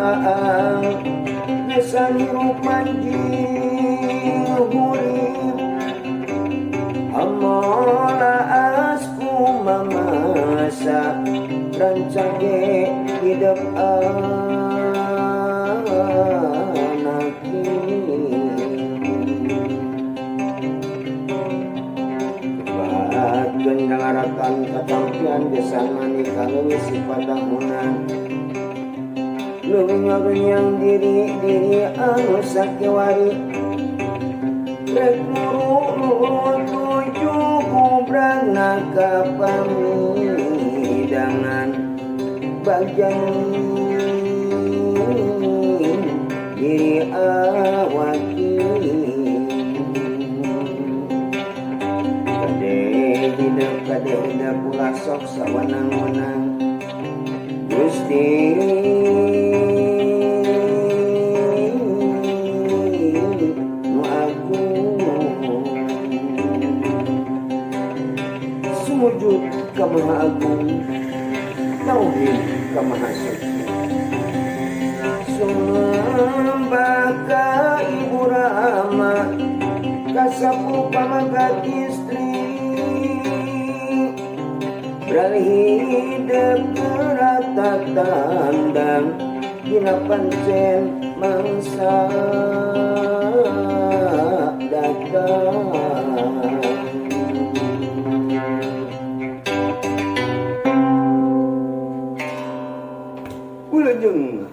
Caang Gesan hirup manjing hurip. Amola asku mamasa rancage hidup anak ini. Baatkeun ngarakan katampian gesan manika leuwih sifat tahunan. Leuwih ngarunyang diri diri anu sakiwari. Rek muru tujuh gubragna ka pamidangan bagian diri awaki. Kade hidup, kade hidup, ulah sok sawenang-wenang. Gusti nu agung, sumujud ka Maha Agung, tauhid ka Maha Suci, sumembah ka Ibu Rama, kasapu pamagat istri. Beralih gerata tandang dina pancen mangsa datang. Wilujeng.